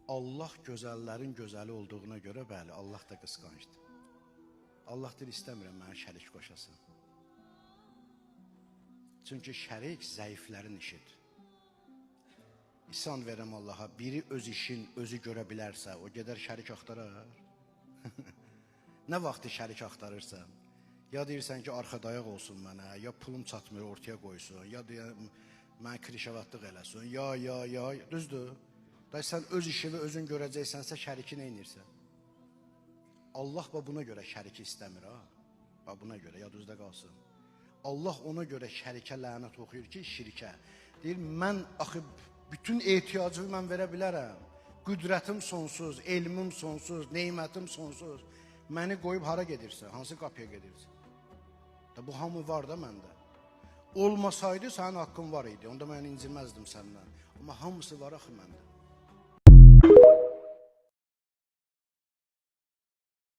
Allah gözəllərin gözəli olduğuna görə, bəli, Allah da qısqancdır. Allah deyir, istəmirəm mənə şərik qoşasın. Çünki şərik zəiflərin işidir. İnsan verəm Allaha, biri öz işin özü görə bilərsə, o gedər şərik axtarar. Nə vaxtı şərik axtarırsan? Ya deyirsən ki, arxa dayaq olsun mənə, ya pulum çatmır ortaya qoysun, ya deyirəm mənə krişavatlıq eləsin, ya, düzdür? Da sən öz işini özün görəcəksənsə şəriki nə edirsən? Allah bax buna görə şəriki istəmir ha. Bax buna görə yadınızda qalsın. Allah ona görə şərikə lənət oxuyur ki, şirkə. Deyir, mən axı bütün ehtiyacımı mən verə bilərəm. Qüdrətim sonsuz, elmim sonsuz, nemətim sonsuz. Məni qoyub hara gedirsən? Hansı qapıya gedirsən? Da bu hamı var da məndə. Olmasaydı sənin haqqın var idi. Onda mən inciməzdim səndən. Amma hamısı var axı məndə.